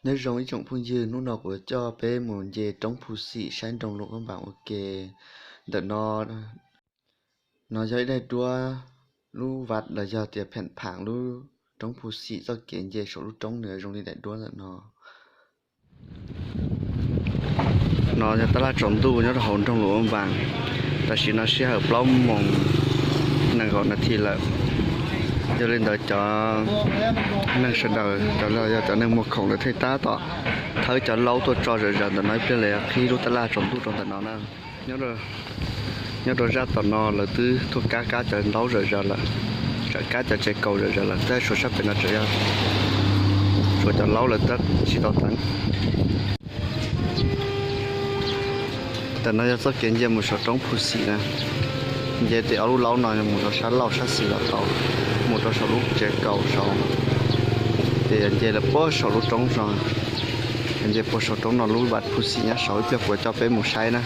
Nyob zoo ib tsoom phooj ywg, hnub no kuv coj peb mus nce roob Phu Xim saib nroog Luam Phab Npas ua ke. Ntawm no, no yog ib daim duab, lub vaj los yog tias pheem phaam lub roob Phu Xim txoj kev nce saum lub roob nws zoo li daim duab ntawm no. No yog tab laj tsaus ntuj nyob rau hauv nroog Luam Phab Npas. Tam sim no sij hawm plaub moos nees nkaum nas this lawm. Yog li ntawd cov neeg sawv daws, cov los yog cov neeg muag khoom lawv thiaj tab tom thawb cov laub tuaj tso zom zaws ntawm no ib pliag lawv qhib lub tab laj tsaus ntuj rau ntawm no na. Nyob rau zaj tom no lawv twb tuaj kab kab cov laub zom zaws lawm, tsam kab cov tsev kaus zom zaws lawm, tab sis sab pem no tseem yog tshuav cov laub lawv tab tsis tau teev. Ntawm no yog txoj kev nce mus saum roob Phu Xim na. Nce tes ob lub laub no mus rau sab laug sab xis los tau, mus rau saum lub tsev kaus saud, ces yog nce lawm puag saum lub roob saud, nce puag saum roob no lub vaj Phu Xim nyob saud, ib pliag kuv coj peb mus saib na.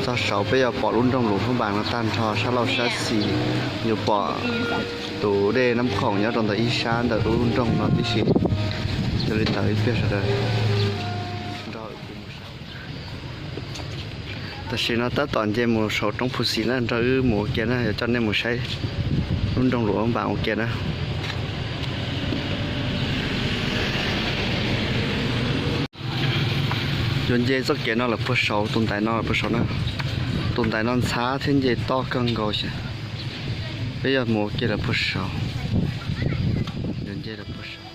Txog saud peb yuav pom lub nroog Luam Phab Npas no tag nrho sab laug sab xis, yuav pom tus dej Nab Khoom nyob rau ntawm ib sab ntawm lub nroog no tib si. Yog li ntawd ib pliag sawv daws nrog kuv mus saib. Tam sim no tab tom nce mus saum roob Phu Xim na, nrog wb mus ua ke na, yuav coj nej mus saib lub nroog Luam Phab Npas ua ke na. Yuav nce txoj kev no lawm puag saud, tus ntaiv no lawm puag saud na. Tus ntaiv no ntxhab thiab nce toj kawg nkaus xwb. Peb yuav mus ua ke lawm puag saud. Yuav nce lawm puag saud.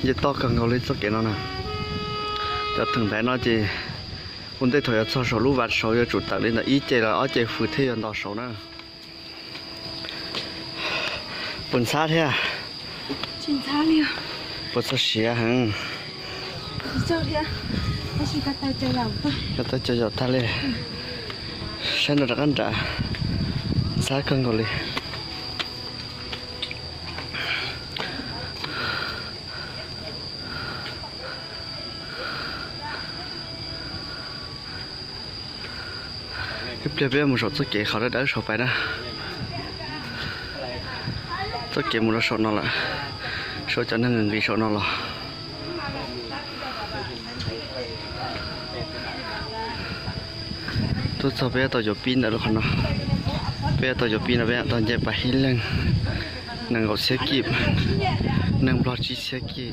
Nce toj kawg nkaus li txoj kev no na. Cov theem ntaiv no ces ua ntej thaum yuav txog saum lub vaj saud yuav tsum tawm li ntawm ib ce los ob ce fws thiaj yuav nto saud na. Puas ntxhab thiab? Puas txog siav heev? Ko taw cov yaum tag li. Saib nrov rov qab nram, ntxhab kawg nkaus li. Ib pliag peb mus saum txoj kev qhov dawb dawb saud pais na. Txoj kev mus rau saum no lawm, saum cov neeg nqis saum no los. Tuaj txog peb yuav tau yuav pib ntawm lub qhov no. Peb yuav tau yuav pib no peb yuav tau nce pas hib leeg, nees nkaum txhiab kij, nees nplog tsib txhiab kij.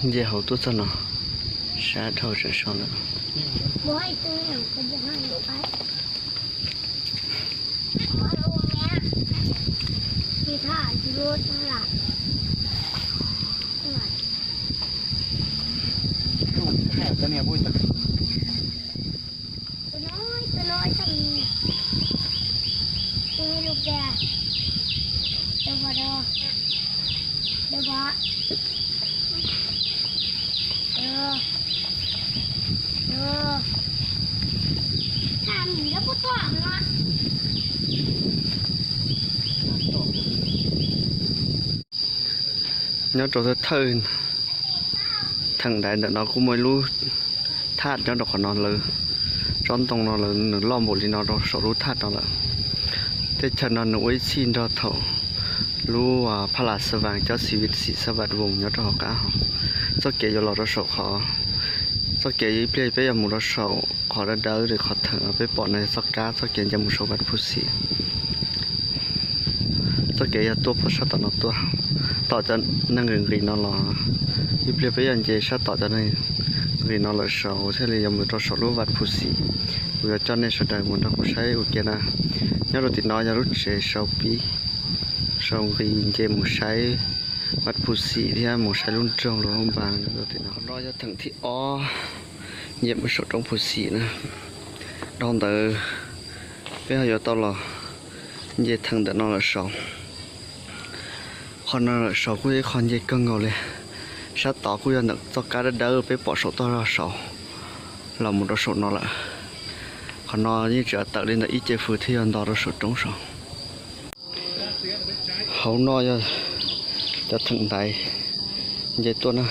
Nce hauv tuaj txog no, sab dhau tseem so lawm. Nyob rau thawj, thawj theem ntaiv ntawm no kuj muaj ib lub thaj nyob rau qhov no lawm. Tsob ntoo no lawm nws loj npaum li no rau saum lub thaj no lawm. Teb chaws no nws ua ib txhij nrog thaum lub phaj las xab vas cov xis vis xim xab vas voos nyob rau hauv qab hauv. Txoj kev yuav los rau saum qhov, txoj kev ib pliag peb yuav mus rau saum qhov dawb dawb li qhov theem peb pom no yog txoj kab txoj kev nce mus saum vaj Phu Xim. Txoj kev yog tuaj puag sab tom no tuaj, tom cov neeg nqis no los. Ib pliag peb yuav nce sab tom cov neeg nqis no lawm saud thiaj li yuav mus rau saum lub vaj Phu Xim. Kuv yuav coj nej sawv daws mus nrog kuv saib ua ke na. Nyob rau tim no yog lub tsev sau pib, sau nqis nce mus saib vaj Phu Xim thiab mus saib lub nroog Luam Phab Npas. Qhov no yog theem thib ob nce mus saum roob Phu Xim na. Dhau ntawd peb ho yuav tau los nce theem ntawm no lawm saud. Qhov no lawm saud kuj yog ib qho nce kawg nkaus li. Sab tod kuj yog ntawm txoj kab dawb dawb peb pom saum toj zog saud los mus rau saum no lawm. Qhov no yeej tseem tawm li ntawm ib ce fws thiaj yog nto rau saum roob saud. Hauv no yog cov theem ntaiv nce tuaj na,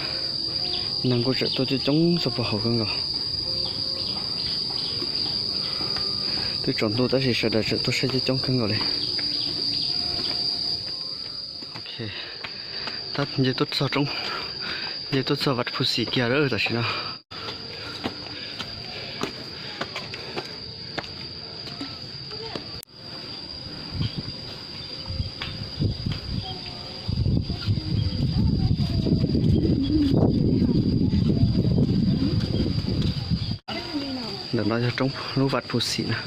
neeg kuj tseem tuaj coob coob txog puag hauv kawg nkaus. Twb tsaus ntuj tab sis sawv daws tseem tuaj saib coob coob kawg nkaus li. Tab nce tuaj txog roob, nce tuaj txog Vaj Phu Xim kiag lawm tam sim no. Ntawm no yog roob lub Vaj Phu Xim na.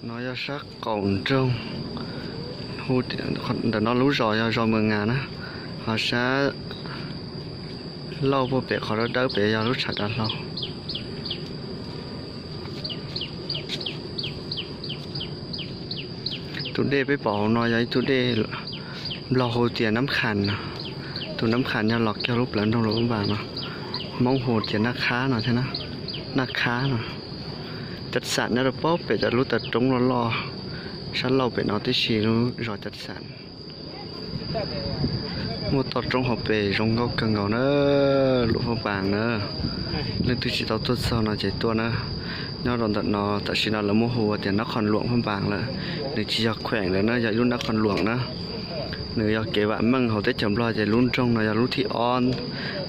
No yog sab qaum nroog, ntawm no lub zos yog zos Mws Ngas na, ho sab lauj puag pem qhov dawb dawb pem yog lub tshav dav hlau. Tus dej peb pom hauv no yog ib tug dej Nplog hu tias Nab Khas no, tus Nab Khas yog los kiag lub plawv nroog Luam Npas no, Hmoob hu tias Naj Khab no thiab, Naj Khab no. Cav Xam nyob rau pem cov lub taw roob loj loj sab lauj pem no tib si, lub zos Cav Xam. Muaj toj roob hauv pes zoo nkauj kawg nkaus na, Luam Phab Npas na. Leej twg tsis tau tuaj txog no ces tuaj na. Nyob rau ntawm no tam sim no lawv muab hu ua tias Nab Qhos Luam Phab Npas lawm, nws tsis yog kheem lawm na, yog ib lub Nab Qhos Luam na. Nws yog kev vam meej hauv teb chaws Nplog ces lub nroog no yog lub thib ob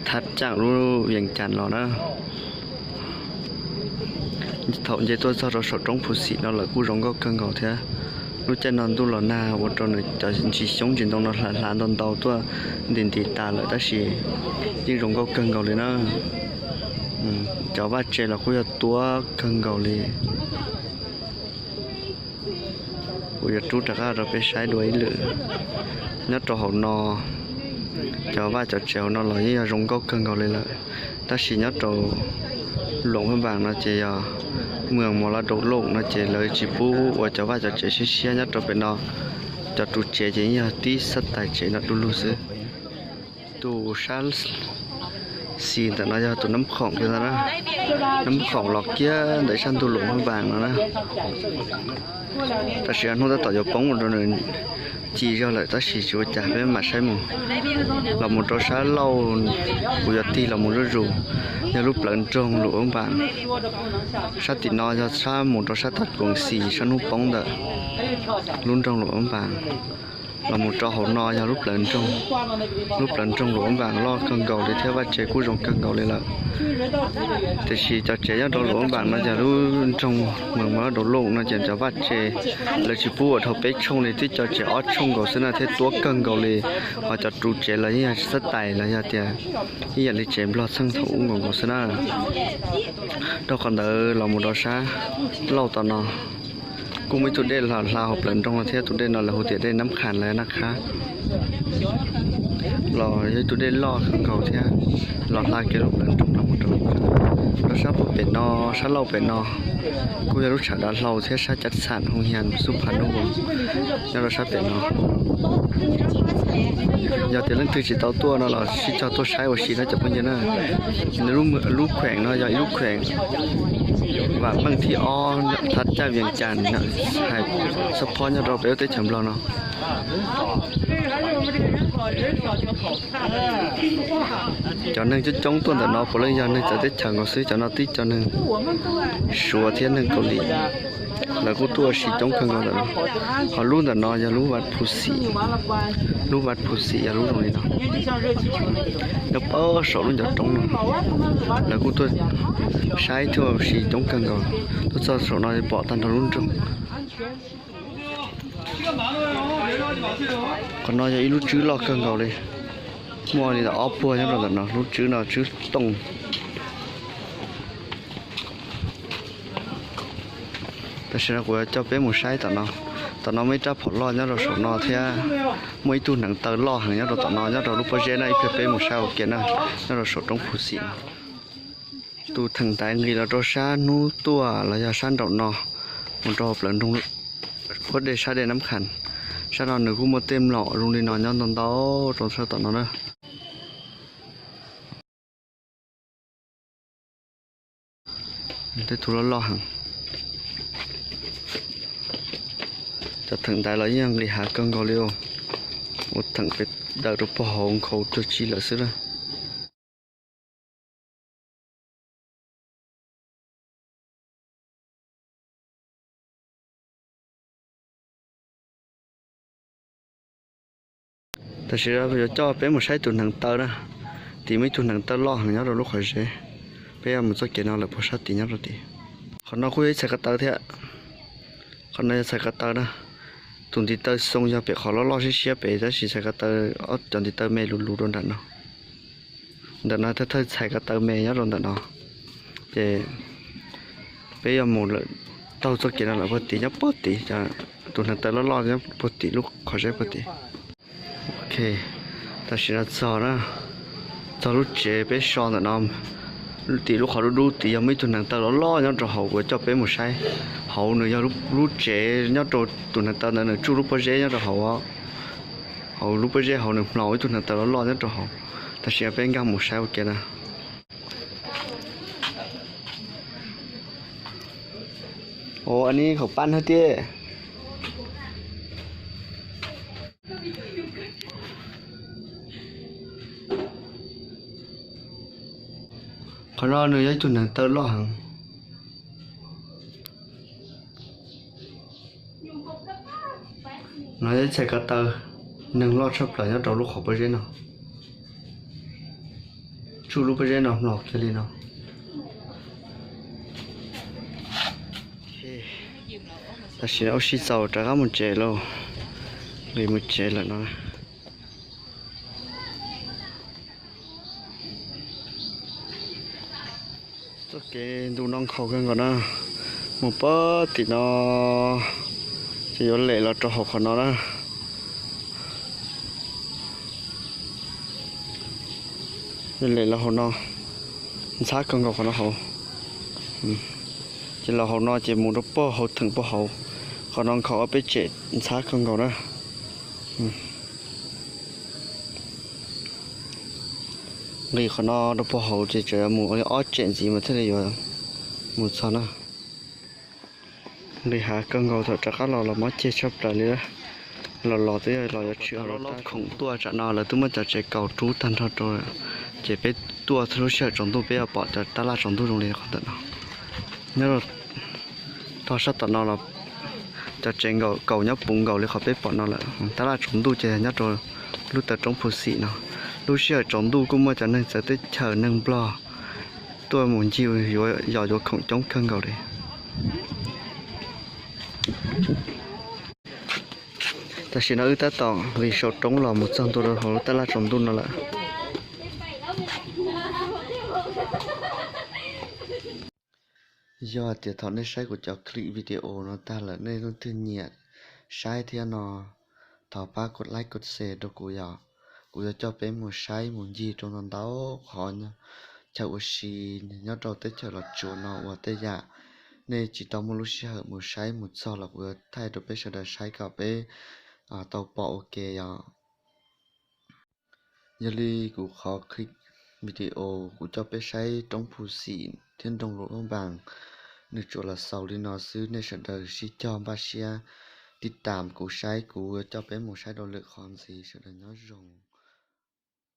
thab caj lub Vees Cas los na. Thaum nce tuaj txog rau saum roob Phu Xim no lawm kuj zoo nkauj kawg nkaus thiab. Lub caij no ntuj los nag ua rau nws cov ntsis xyoob ntsis ntoo no hlav hlav ntau ntau tuaj nti nti tas lawm tab sis yeej zoo nkauj kawg nkaus li na. Cov vaj tse los kuj yog tuab kawg nkaus li. Kuv yuav rub rov qab rau peb saib dua ib lwm. Nyob rau hauv no, cov vaj cov tsev hauv no los yeej yog zoo nkauj kawg nkaus li lawm, tab sis nyob rau Luam Phab Npas no ces yog Mws Mos Las Daus Looj no ces lawv tsis pub ua cov vaj cov tsev siab siab nyob rau pem no. Cov ru tsev ces yeej yog tib xab tais tsev no du lug xwb. Tus sab xis ntawm no yog tus Nab Khoom kiag ntag na, Nab Khoom los kiag ntawm sab ntug Luam Phab Npas no na. Tam sim no hnub tab tom yuav poob rau nws ci zog lawm tab sis tsis ua cas, peb mam saib mus. Los mus rau sab lauj, kuv yuav tig los mus zuj zus, yog lub plawv nroog Luam Phab Npas. Sab tim no yog sab mus rau sab tag koom xis sab hnub poob ntawm lub nroog Luam Phab Npas. Los mus rau hauv no yog lub plawv nroog, lub plawv nroog Luam Phab Npas loj kawg nkaus li thiab vaj tse kuj zoo kawg nkaus li lawm. Tiam sis cov tsev nyob rau Luam Phab Npas no yog lub nroog Mws Mos Las Daus Looj no ces cov vaj tse lawv tsis pub ua dhau peb tshooj li, twb cov tsev ob tshooj nkaus xwb na thiab tuab kawg nkaus li. Ho cov ru tsev los yeej yog xab tais los yog tias ib yam li tsev Nplog txheej thaum ub nkaus nkaus xwb na. Rau qhov ntawd los mus rau sab lauj tom no kuj muaj ib tug dej los hla hauv plawv nroog no thiab, tus dej no lawv hu tias dej Nab Khas los Naj Khab. Los yog ib tug dej loj kawg nkaus thiab, los hla kiag lub plawv nroog no mus rau, rau sab pem no, sab lauj pem no kuj yog lub tshav dav hlau thiab sab Cav Xam Hoo Hias Xub Phas Nub Voos nyob rau sab pem no. Yog tias leej twg tsis tau tuaj no los sib cog tuaj saib ua si na cov phooj ywg na. Nws lub kheem no yog ib lub kheem vam meej thib ob thab caj Vees Cas hais xab phob nyob rau peb lub teb chaws Nplog no. Cov neeg coob coob tuaj ntawm no puav leej yog neeg txawv teb chaws nkaus xwb, cov no tib cov neeg Suav thiab neeg Kaus Lim, lawv kuj tuaj ua si coob kawg nkaus ntawm no. Ho lub ntawm no yog lub Vaj Phu Xim, lub Vaj Phu Xim yog lub zoo li no, nyob pab saum lub ncov roob no. Lawv kuj tuaj saib thiab ua si coob kawg nkaus, tuaj txog saum no pom tag nrho lub nroog. Qhov no yog ib lub tswb loj kawg nkaus li, muaj li ntawm ob puag nyob rau ntawm no, lub tswb no tswb tooj. Tam sim no kuv yuav coj peb mus saib tom no, tom no muaj ib rab phom loj nyob rau saum no thiab, muaj ib tug hneev taw loj heev nyob rau tom no, nyob rau lub pob zeb na, ib pliag peb mus saib ua ke na, nyob rau saum roob Phu Xim no. Tus theem ntaiv nqis los rau sab hnub tuaj los yog sab nraum no, mus rau plawv nroog, puab dej sab dej Nab Khas. Sab no nws kuj muaj tej mlom zoo li no nyob ntau ntau rau sab tom no na. Tej tug loj loj heev. Cov theem ntaiv los yeej yog nqis hav kawg nkaus li, ua theem pem daws rau puag hauv nkhaus cuag tsi lawm xwb na. Tam sim no yuav coj peb mus saib tus hneev taw na. Tim muaj ib tug hneev taw loj heev nyob rau lub qhov zeb. Peb yuav mus txoj kev no lawm puag sab tid nyob rau tim. Qhov no kuj yog ib txhais ko taw thiab. Qhov no yog txhais ko taw na. Tus ntiv taw xoo yog pem qhov loj loj siab siab pem, tab sis txhais ko taw, ob cov ntiv taw me lus lus rau nram no. Ntawm no thawj thawj txhais ko taw me nyob rau ntawm no. Ces peb yuav mus lawm, taug txoj kev no lawm puag tim, nyob puag tim, tus hneev taw loj loj nyob puag tim lub qhov zeb puag tim. Ok, tam sim no txog na, txog lub tsev peb so ntawm no. Tim lub qhov dub dub tid yog muaj ib tug hneev taw loj loj nyob rau hauv, kuv coj peb mus saib. Hauv nws yog lub tsev nyob rau tus hneev taw ntawd nws tsuj lub pob zeb nyob rau hauv. Hauv lub pob zeb hauv nws hmlo ib tug hneev taw loj loj nyob rau hauv. Tam sim no peb nkag mus saib ua ke na. Ua, anv khaum pab hab tiag. Qhov no nws yog ib tug hneev taw loj heev. No yog ib txhais ko taw neeg loj tshaj plaws nyob rau lub qhov pob zeb no. Tsuj lub pob zeb no hmlo kiag li no. Tam sim no ua si txaus rov qab mus tsev lauj. Nqis mus tsev lawm no. Txoj kev ntu no nkhaus kawg nkaus na. Mus puag tim no ces yuav lem los rau hauv qhov no na. Yuav lem los hauv no, ntxhab kawg nkaus qhov no hauv. Ces los hauv no ces mus rau puag hauv theem puag hauv. Qhov no nkhaus ob peb tsem ntxhab kawg nkaus na. Nqis qhov no rau puag hauv ces tseem yuav mus li ob tsem ntxiv mas thiaj li yuav mus txog na. Nqis hav kawg nkaus, thaum rov qab los los mob ceg tshaj plaws li. Los los twb yog los yuav tshwm lub khoom tuaj tsam no lawv twb muab cov tsev kaus rub tag nrho rau, ces peb tuaj lub sij hawm tsaus ntuj peb yuav pom cov tab laj tsaus ntuj zoo li qhov ntawm no. Nyob rau tog sab tom no los cov tsev kaus nyob puv nkaus li qhov peb pom no lawm. Tab laj tsaus ntuj ces nyob rau lub taw roob Phu Xim no. Lub sij hawm tsaus ntuj kuj muaj cov neeg txawv teb chaws neeg Nplog tuaj mus ncig yos yuav khoom coob kawg nkaus li. Tam sim no wb tab tom nqis saum roob los mus txog ntua rau hauv lub tab laj tsaus ntuj no lawm. Yog tias thaum nej saib kuv cov clip video no tag lawm nej leej twg nyiam saib thiab no, thov pab kov like kov share rau kuv yom. Kuv yuav coj peb mus saib mus ncig rau ntau ntau qhov chaw ua si nyob rau teb chaws Los Tsuas no uas tej yam nej tsis tau muaj lub sij hawm mus saib mus txog los kuv yuav thaij rau peb sawv daws saib kom peb tau pom ua ke yom. Yog li kuv qhov clip video kuv coj peb saib roob Phu Xim thiab nroog Luam Phab Npas, nws tsuas los xaus li no xwb. Nej sawv daws sib cog npaj siab tib tam kuv saib, kuv yuav coj peb mus saib dua lwm qhov ntxiv. Sawv daws nyob zoo.